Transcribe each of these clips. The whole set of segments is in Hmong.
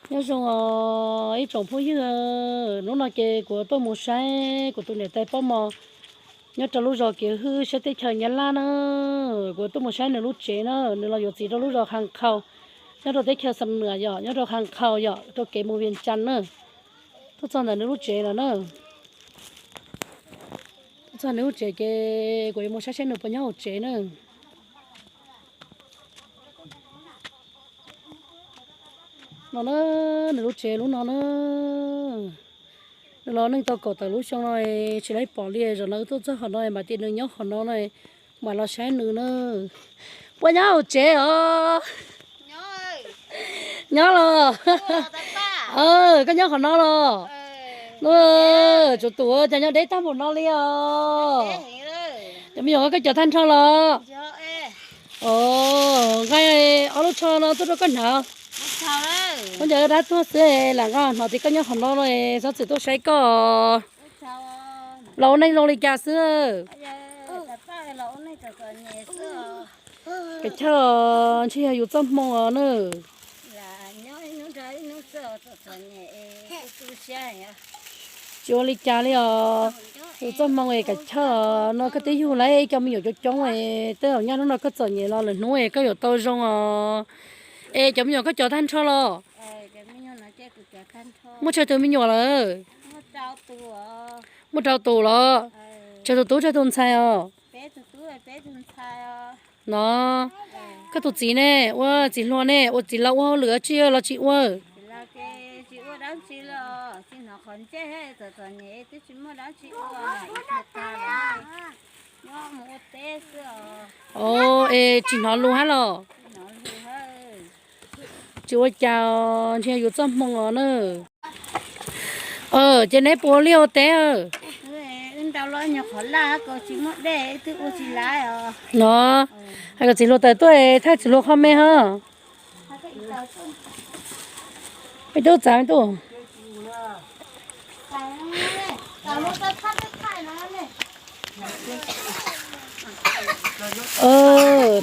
Nyob zoo os ib tsoom phooj ywg, hnub no ces kuv tuaj mus saib kuv tus niam tais Pob Mos nyob rau lub zos Kev Hwj sab teb chaws Nyab Laj na. Kuv tuaj mus saib nws lub tsev na, nws los yuav txiv rau lub zos Khas Khau, nyob rau teb chaws Xam Nuam yom, nyob rau Khas Khau yom, rau kev mus Vias Cas na. Tuaj txog ntawm nws lub tsev lawm na. Tuaj txog nws lub tsev ces kuv yuav mus saib saib nws puas nyob hauv tsev na. No na, nws lub tsev lub no na. Nws los neej tau kaum tawm lub xyoo no, tsis laib pom li. Zaum no wb tuaj txog qhov no mas tias nws nyob qhov no no, mam los saib nws na. Puas nyob hauv tsev os? Nyob los? Koj nyob qhov no los? Tsuas tus cas nyob deb tag npaum no li os. Cov me nyuam koj cov tag nrho los? Nqa ob lub tsho no tuaj rau koj hnav. Koj cov dab tuag xwb, lam nqa hnov tias koj nyob qhov no no, txhob txwm tuaj saib koj. Los ua neej zoo li cas xwb? Kav chawj, ntshe yog yus txoj hmoo os na. Tsis ua li cas li os. Yus txoj hmoo es kav chawj, no koj twb yug lawm cov me nyuam coob coob es tej zaum nyaj hnub no koj txom nyem los lwm hnub es koj yuav tau zoo os. Es cov me nyuam koj cov tag nrho los? Muaj tsawg tus me nyuam lawm? Muaj rau tus los? Tsawg tus tub tsawg tus ntxhais os? No, koj tus txiv ne, ua txiv hluas ne, ua txiv laus ua hauj lwm dab tsi los tsis ua? Os, es tsis hnov lus hab los? Tsis ua cas, ntshe yus txoj hmoo os na. Ces neb puas ua liaj ua teb? No, hais kom txiv hluas tawm tuaj thaij txiv hluas qho me hos. Ib tug txav ib tug.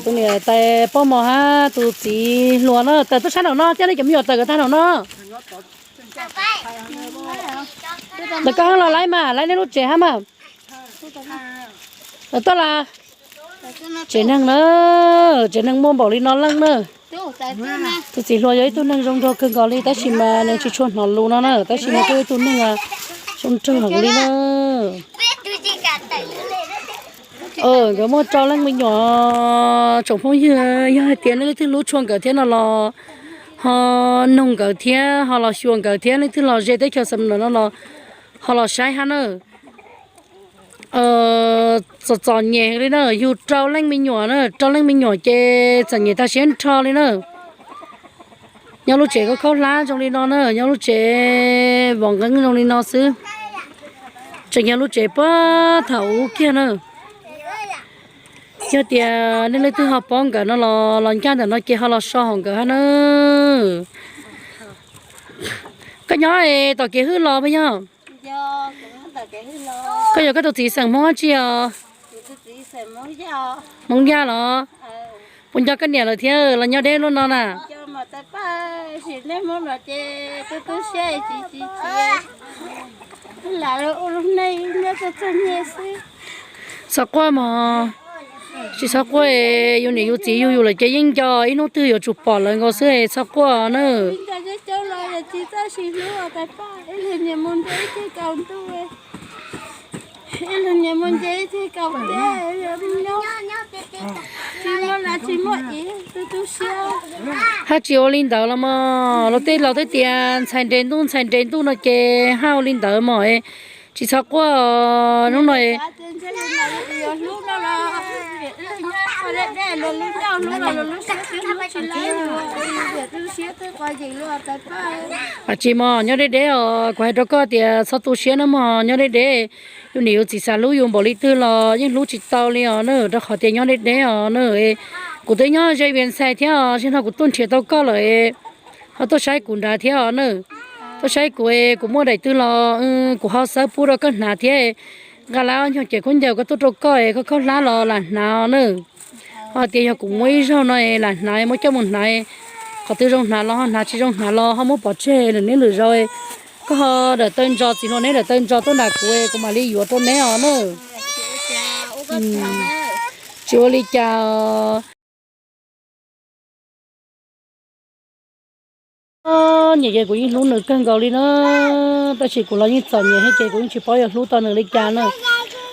Tus niam tais Pob Mos hab tus txiv hluas na, tawm tuaj sab nraum no, coj nej cov me nyuam tawm kom tag nraum no. Lawv koj los laib mas, laib nej lub tsev hab mas. Lawv tuaj las. Tsev neeg na, tsev neeg muaj npaum li no leej na. Tus txiv hluas yog ib tug neeg zoo nraug kawg nkaus li tab sis mas nws tsis tshua hnov lus no na, tab sis nws kuj ib tug neeg zoo nraug heev li na. Nkawd muaj rau leej me nyuam, tsoom phooj ywg, yog hais tias nej leej twg hlub tshua nkawd thiab no los ho noog nkawd thiab ho los xyuas nkawd thiab, leej twg los ze teb chaws Xam Nuam no los ho los saib hab na. Txom txom nyem li na, yug rau leej me nyuam na, rau leej me nyuam ces txom nyem tag siab nrho li na. Nyob lub tsev khaub khaub hlab zoo li no na, nyob lub tsev vov nqeeb zoo li no xwb, tseem yog lub tsev puag thaum ub kiag na. Yog tias nej leej twg ho paub nkawd no los los ncaj ntawm no ces ho los so hauv nkawd hab na. Koj nyob tom Kev Hwj los puas yog? Koj yog koj tus txiv xeem Hmoob dab tsi os? Hmoob Yaj los? Puas nco koj niam lawm thiab los nyob deb lub no na? Txhob quaj mog, tsis txhob quaj, yus niam yus txiv yug yus lawm ces yeej nco, ib hnub twg yuav tsum pom lawv nkaus xwb, txhob quaj na. Hab tsis ua li ntawd los mog, luag tej laus twb tias ntxhais nres ntuj ntxhais nres ntuj no ces hab ua li ntawd mog, tsis txhob quaj, hnub no Tsis mog, nyob deb deb os, kuv hais rau koj tias txhob tu siab na mog, nyob deb deb. Yus niam yus txiv xav hlub yus npaum li twg los yeej hlub tsis tau li os na, rau qhov tias nyob deb deb os na. Kuv twb nyob ze Vias Xais thiab os, zaum no kuv tuaj nrhiav tau koj lawm, ho tuaj saib kuv nrad thiab os na. Tuaj saib kuv, kuv muaj daim twg los kuv ho xawb pub rau koj hnav thiab. Nqa lawm ob nyuag cev khaub ncaws koj tuaj rau koj, koj khaub hlab los lam hnav os na. Ho tias yog kuv muaj ib zaug no lam hnav, muab coj mus hnav, Qhov twg zoo hnav los ho hnav, tsis zoo hnav los ho muab pov tseg lwm hnub lwm zaus. Koj ho daim tawv ntso, txiv hluas neb daim tawv ntso tuaj nram kuv, kuv mam li yuav rau neb os na. Tsis ua li cas. Nyiam ces kuv yeej hlub nws kawg nkaus li na, tab sis kuv los yeej txom nyem thiab ces kuv yeej tsis paub yuav hlub tau nws li cas na.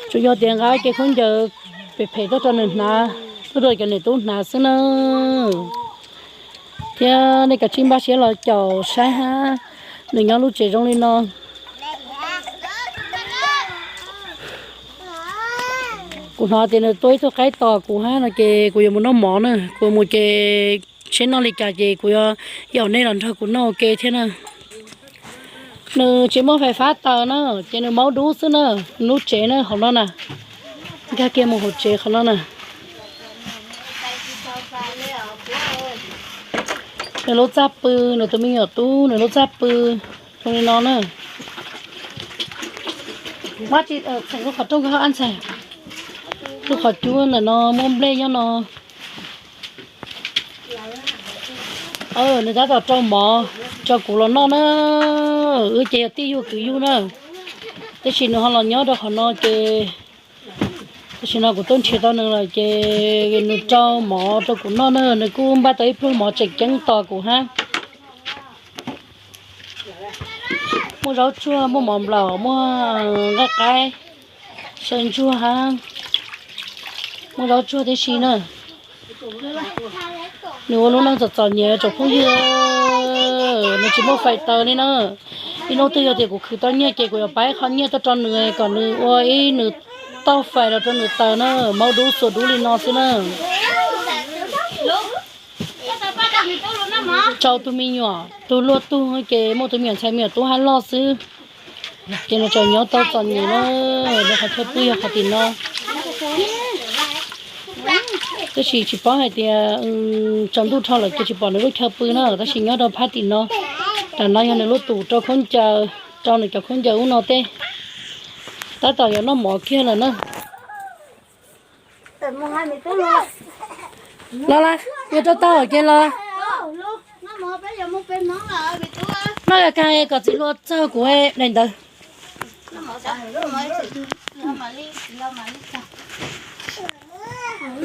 Tsuas yog tias nqa ib ce khaub ncaws phem phem tuaj rau nws hnav, tuaj rau cov niam tub hnav xwb na. Thiab nej kav tsij npaj siab los caum saib hab, nws nyob lub tsev zoo li no. Kuv hnov tias nws tua ib tug qaib tos kuv hab no ces kuv yuav mus noj mov na. Kuv mus ces seb noj li cas ces kuv yuav yaum nej los nrog kuv noj ua ke thiab na. Nws tsis muaj fais fab taws na, ces nws maub dub xwb na. Lub tsev na hauv no na, nkag kiag mus hauv tsev qhov no na. Nws lub txaj pw, nws tus me nyuam tub nws lub txaj pw zoo li no na. Muab tsis txheem lub qhov rooj, ab ntxhais, lub qhov cub ntawm no muaj nplej nyob no. Nws tab tom rau mov rau kuv los noj na. Wb ces yog tij yug kwv yug na, tab sis nws ho los nyob rau qhov no ces tam sim no kuv tuaj nrhiav tau nws lawm ces nws rau mov rau kuv noj na. Nws kuj npaj tau ib pluag mov tseem ceeb tos kuv hab. Muaj zaub tsuag, muaj mov nplaum, muaj nqaij qaib, saw ntsuag hab, muaj zaub tsuag tib si na. Nws ua lub neej txom txom nyem tsoom phooj ywg, nws tsis muaj fais taws li na. Ib hnub twg yog tias kuv khwv tau nyiaj ces kuv yuav pab ib qho nyiaj tuaj rau nws kom nws ua ib nws tauj fais los rau nws taws na, maub dub xuas dub li no xwb na. Rau tus me nyuam, tus luaj tug ces muaj tus me nyuam ntxhais me nyuam tub hab loj xwb. Ces nws tseem nyob tau txom nyem na, nws qhov chaw pw yog qhov tim no. Tab sis tsis paub hais tias tsaus ntuj dhau lawm ces tsis pom nws lub chaw pw na, tab sis nyob rau phab tim no. Tam no yog nws lub tus rau khaub ncaws, rau nws cov khaub ncaws ub no teb. Tab tom yuav noj mov kiag lawm na. Los las, yuav rau tau ces los. Noj kag kom txiv hluas txog kuv daim ntawd.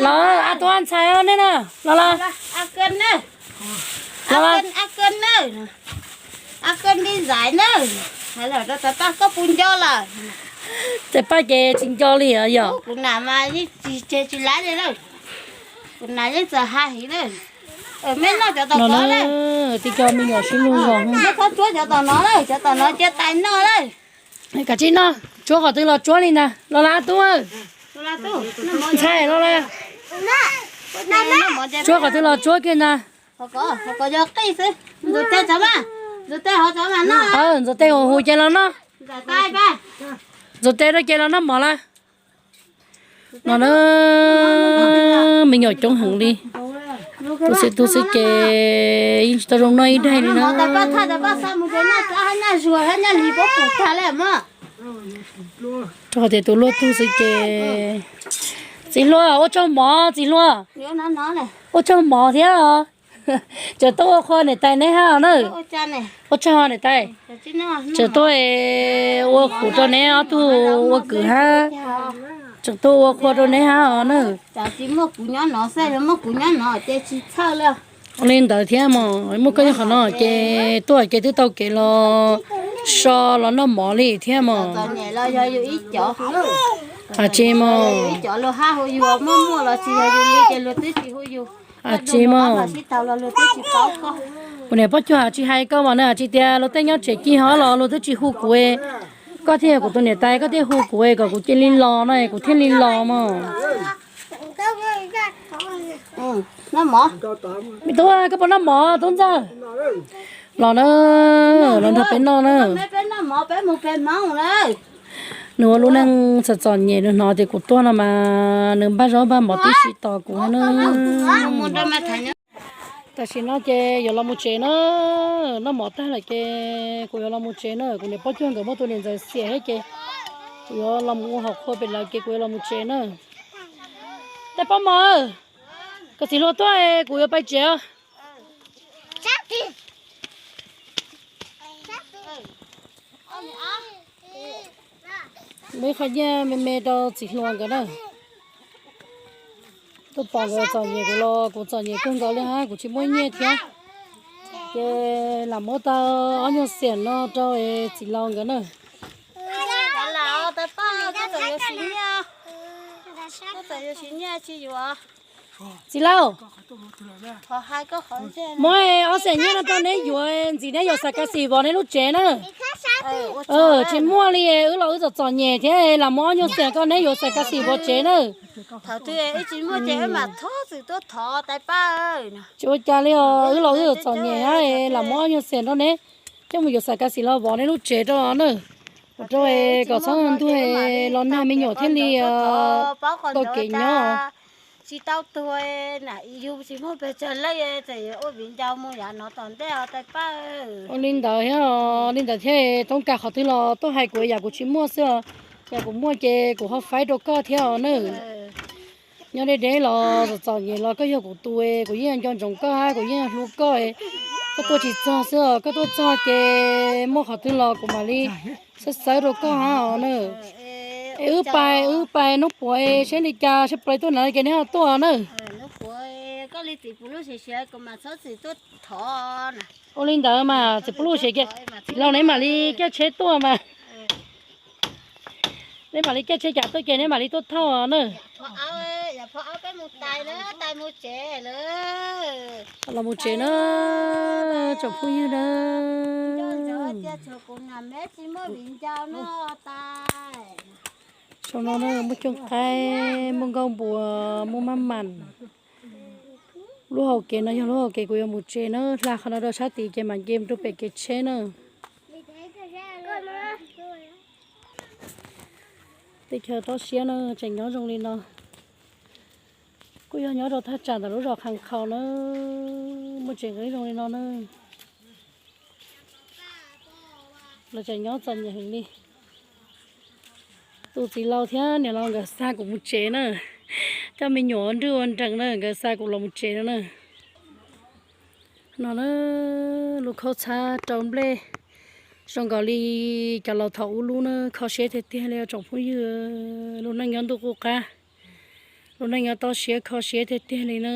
Los, a tus ntxhais nej na, los los. Txawm paj ces tsis nco li os yog. Kuv nam mas yeej tsis tseg tsis laib li lawm. Kuv nam yeej txawm hais heev lawm. No na, tib co me nyuam sib luag zog. Tsuab cov tom no lawm, cov tom no cia tais noj lawm. Kav tsij noj, tsuab qhov twg los tsuab li ntag, los las tub. Ntxhais los las. Tsuab qhov twg los tsuab kiag ntag. Ntxuav tes hu hu ces los noj. Ntxuav tes rau ces los noj mov lawm. No na, me nyuam coob heev li. Tus xib tub xwb ces yeej tsis tau zoo noj ib daig li na. Rau qhov tias tus luaj tug xwb ces, txiv hluas ua tsaug mov, txiv hluas ua tsaug mov thiab os. Tseem tuaj ua qhua niam tais neb hab os na. Ua tsaug niam tais. Tseem tuaj ua qhuav rau neb ob tug ua kwv hab. Tseem tuaj ua qhua rau neb hab os na. Ua li ntawd thiab mog, muaj koj nyob qhov no ces tuaj ces twb tau kev los so los noj mov li thiab mog. Tsis mog. Tsis mog. Kuv niam Pob Cuag tsis hais koj mas nws tsis tias luag tej nyob tsev ci hov los luag twb tsis hu kuv. Koj thiaj yog kuv tus niam tais, koj thiaj hu kuv kom kuv cia li los no kuv thiaj li los mog. Me tub, koj puas noj mov tub ntxawg? Los na, los nrog peb noj na. Nws ua lub neej txom txom nyem, nws hnov tias kuv tuaj no mas nws npaj zaub npaj mov tib si tos kuv na. Tam sim no ces yuav los mus tsev na, noj mov tag lawm ces kuv yuav los mus tsev na. Kuv niam Pob Cuag nkawd muaj tus niam ntxawm xiam thiab ces kuv yuav los mus ua hauv qhua pem lawv ces kuv yuav los mus tsev na. Tej pab mos, koj txiv hluas tuaj kuv yuav pais tsev os. Muab ib qho nyiaj me me rau txiv hluas nkawd na. Tuaj pom nkawd txom nyem kuv los kuv txom nyem kawg nkaus li hab, kuv tsis muaj nyiaj thiab. Ces lam muab tau ob nyuag xiam no rau txiv laus nkawd na. Txiv laus, muab ob xiam nyiaj no rau neb yuav ntxiv neb yuav xav kav xim vov neb lub tsev na. Tsis muaj li, wb los wb txom txom nyem thiab, lam muab ob nyuag xiam koj neb yuav xav kav xim vov tsev na. Tsis ua cas li os, wb los wb txom txom nyem hab, lam muab ob nyuag xiam rau neb coj mus yuav xav kav xim los vov neb lub tsev rau na. Ua rau kom txhob ntuag los nag me nyuam thiaj li tau kev nyob. Ua li ntawd thiab, li ntawd thiab, toob kas qhov twg los tuaj hais kuv, yam kuv tsis muaj xwb os, yam kuv muaj ces kuv ho faib rau koj thiab os na. Nyob deb deb los txom txom nyem los koj yog kuv tus, kuv yeej nco ntsoov koj hab, kuv yeej hlub koj. Koj tuaj tsis txog xwb os, koj tuaj txog ces muaj qhov twg los kuv mam li xawb xawb rau koj hab os na. Es wb pais, wb pais hnub puav saib li cas, saib puas tuaj na ces neb ho tuaj na. Ua li ntawd mas txiv Pub Luj siav kiag, txiv laus neb mam li caij tsheb tuaj mas. Neb mam li caij tsheb cas tuaj ces neb mam li tuaj thauj na. Los mus tsev na, tsoom phooj ywg na. Saum no na muaj cooj qaib, muaj nkauj npua, muaj maj mam. Lub hauv kev no yog lub hauv kev kuv yuav mus tsev na, hla qhov no rau sab tid ces mam nce mus rau pem kev tsheb na. Teb chaws tob siab na, tseem nyob zoo li no. Kuj yog nyob rau thaj tsam ntawm lub zos Qhas Qhaus na, muaj tsev nqeeb zoo li no na. Lawv tseem nyob txom nyem heev li. Tus txiv laus thiab niam laus nkawd xa kuv mus tsev na, coj me nyuam ua nrwj ua nrees na, nkawd xa kuv los mus tsev no na. No na, lub khaub txhab rau nplej zoo nkaus li cov laus thaum ub lub na, kho siab tiag tiag li tsoom phooj ywg. Lub neej nyob ntuj qub qab, lub neej nyob tob siab kho siab tiag tiag li na.